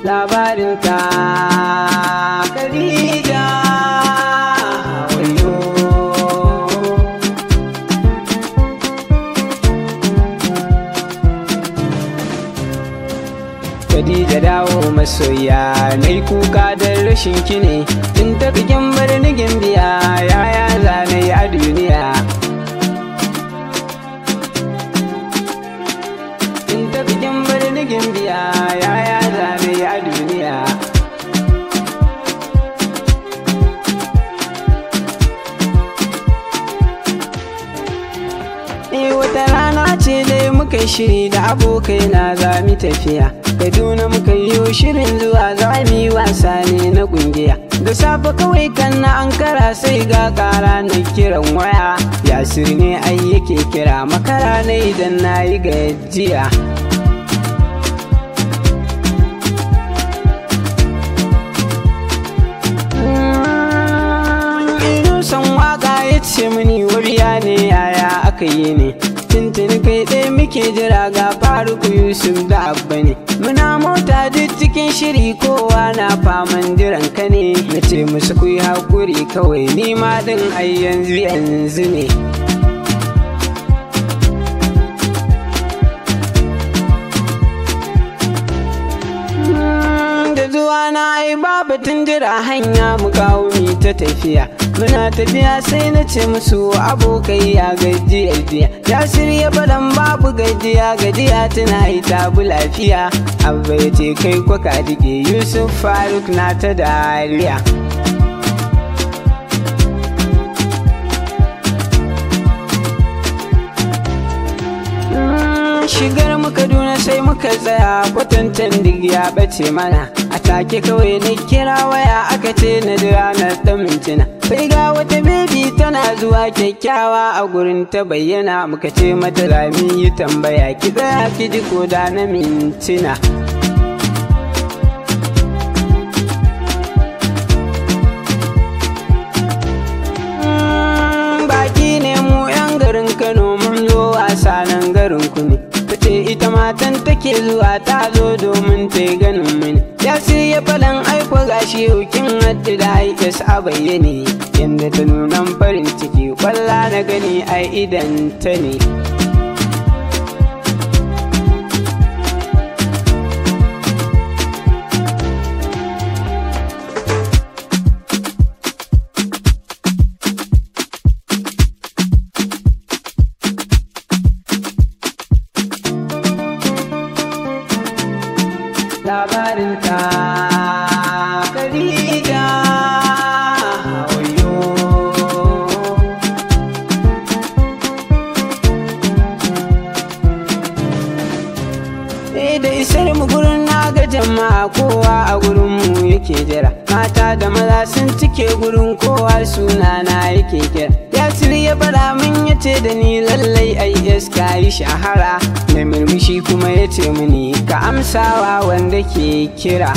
Labarinta Khadija, wayo. Khadija dawo masoya, nai kuka da rashin ki ne. Kin tafi kin bar ni gimbiya, yaya zane a duniya. Kin tafi kin bar ni gimbiya, yaya zane a duniya. Wata rana ce dai muka shiri da abokai na za mu tafiya Kaduna, muka yi shirin zuwa za mu yi wasa ne na kungiya. Da safe kawai kan na ankara sai ga kara na kiran waya. Yasir ne ai yake kira, makara na idan na yi gajiya. Inusan waka ya ce mini, wuriya ne, yaya aka yi ne? Tuntuni kai ɗaya muke jira, ga Faruku Yusuf da Abba ne. Muna mota duk cikin shiri, kowa na faman jiran ka ne. Na ce musu ku yi haƙuri kawai, ni ma ɗin ai yanzu yanzu ne. Da zuwa na ai babu tun jira, hanya mu kawo mi ta tafiya. Muna tafiya sai na ce musu, abokai, ya gajiya jiya? Ya shirya faɗan babu gajiya, gajiya tana yi tabu lafiya. Abba ya ce, kai kwa ka dige. Yusuf Faruk na ta dariya. Shigar mu Kaduna sai muka tsaya kwatantan dig ya bace mana. A take kawai na kira waya, aka ce na jira na ɗan mintuna. Sai ga wata baby tana zuwa kyakkyawa a gurin ta bayyana. Muka ce mata za mu yi tambaya, ki tsaya ki ji ko da na mintuna. Baki ne mu 'yan garin Kano, mun zo wasa nan garin ku ne. Ta ce ita matan take zuwa, ta zo domin ta yi ganin mini. Ya ya faɗan aiko gashi yau kin haɗu da IS a bayyane. Yanda ta nunan farin ciki, kwalla na gani ai idan ta ne. Labarinta Khadija, wayo. Eh, da isar mu gurin na ga jama'a, kowa a gurin mu yake jira. Mata da maza sun cike gurin, kowa suna na yake kira. Yasir ya faɗa min, ya ce da ni, lallai IS ka yi shahara. Na murmushi kuma ya ce mini, ka amsawa wanda ke kira.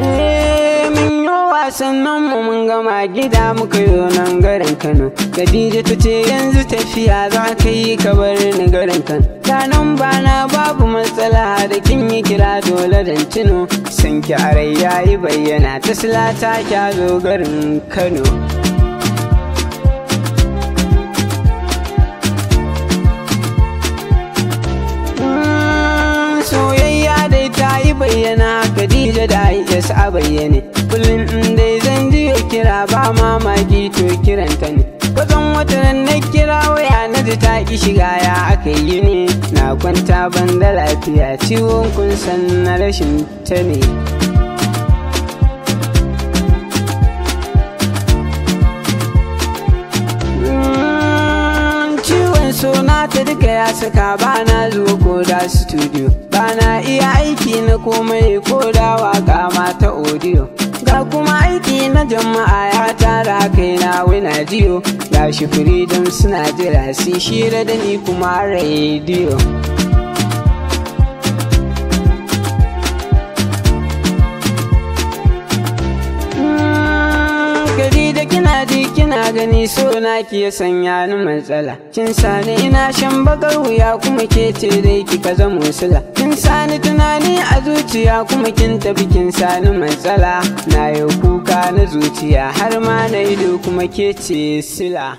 Eh, mun yi wasannin mu mun gama, gida muka yi nan garin Kano. Khadija ta ce, yanzu tafiya za ka yi ka bar ni garin Kano? Nan bana babu matsala, da kin yi kira dole dan tuno. San ki a rai yayi bayyana, ta silata kya zo garin Kano. Soyayya dai ta yi bayyana, Khadija da IS a bayyane. Kullum in dai zan ji kira ba mamaki to kiranta ne. Kwazon wata ran na kira waya, na ji ta ki shiga, ya aka yi ne? Na kwanta ban da lafiya, ciwon kun san na rashin ta ne. Ciwon sona ta duka ya saka ba na zuwa ko da studio. Ba na iya aiki na komai ko da waka ma ta audio. Ga kuma aiki na jama'a ya tara kaina wina jiyo. Ga shi Freedom suna jira su shira da ni kuma rediyo. Khadija, kina ji kina Na gani so na ki ya sanya ni matsala. Kin sani ina shan bakar wuya, kuma ke ce dai kika zamo sila. Kin sani tunani a zuciya, kuma kin tafi kin sani matsala. Na yi kuka na zuciya har ma na ido, kuma ke ce sila.